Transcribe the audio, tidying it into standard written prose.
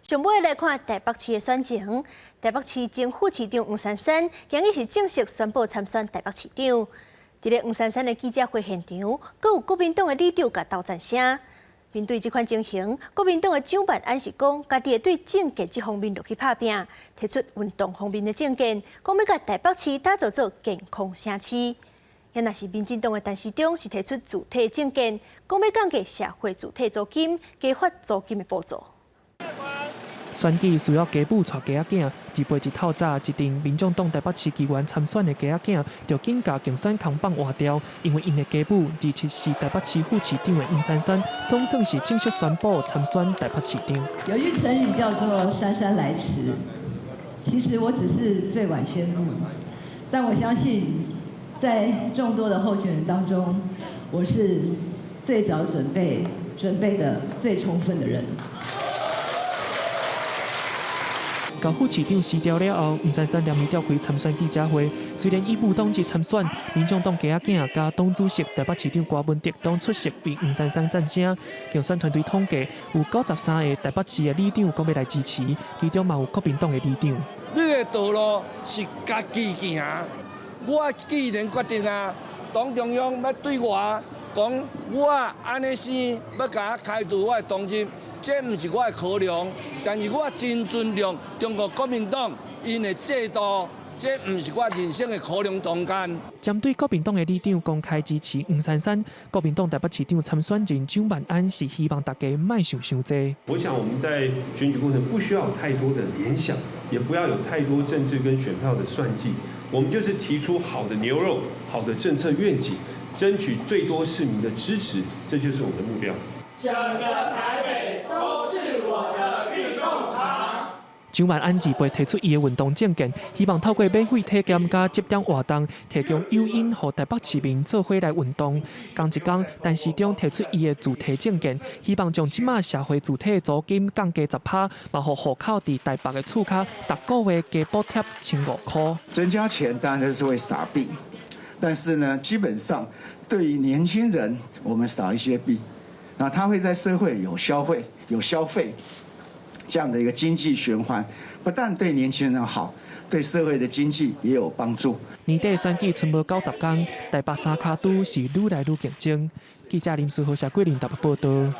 上尾來看台北市的選情，台北市前副市長黃珊珊今日是正式宣布參選台北市長。佇咧黃珊珊的記者會現場，閣有國民黨的里長共鬥讚聲。面對這款情形，國民黨的蔣萬安是講，家己會對政見這方面落去拍拚，提出運動方面的政見，講欲共台北市打造做健康城市。若是民進黨的陳時中是提出住宅政見，講欲降低社會住宅租金，加發租金的補助。選舉需要家母帶雞仔囝，28日透早，一陣民眾黨台北市議員參選的雞仔囝，就緊共競選扛棒換掉，因為𪜶的家母27是台北市副市長的黃珊珊，總算是正式宣布參選台北市長。有句成語叫做姍姍來遲，其實我只是最晚宣布，但我相信在眾多的候選人當中，我是最早準備、準備的最充分的人。共副市長辭掉了後，黃珊珊連日召開參選記者會。雖然伊無當日參選，民眾黨雞仔囝佮黨主席台北市長柯文哲攏出席為黃珊珊讚聲。競選團隊統計有93個台北市的里長講欲來支持，其中嘛有國民黨的里長。你的道路是家己行，我既然決定啊，黨中央欲對我講，我按呢生欲共我開除我的黨籍，這毋是我的考量，但是我真尊重中國國民黨𪜶的制度，這毋是我人生的考量中間。針對國民黨的里長公開支持黃珊珊，國民黨台北市長參選人蔣萬安是希望大家莫想傷濟。我想我們在選舉過程不需要有太多的聯想，也不要有太多政治跟選票的算計，我們就是提出好的牛肉、好的政策願景，爭取最多市民的支持，這就是我們的目標。整個台北都是我的運動場。蔣萬安28提出伊的運動政見，希望透過免費體檢佮集點活動，提供誘因予台北市民做伙來運動。仝一工，陳時中提出伊的住宅政見，希望將這馬社會住宅的租金降低10趴，嘛予戶口佇台北的厝跤，逐個月加補貼15箍。增加錢當然是會撒幣，但是呢，基本上對於年輕人，我們撒一些幣，那他會在社會有消費，有消費。這樣的一個經濟循環，不但對年輕人好，對社會的經濟也有幫助。年底選舉賰無90工，台北三跤拄是愈來愈競爭。記者林書豪、謝桂林台北報道。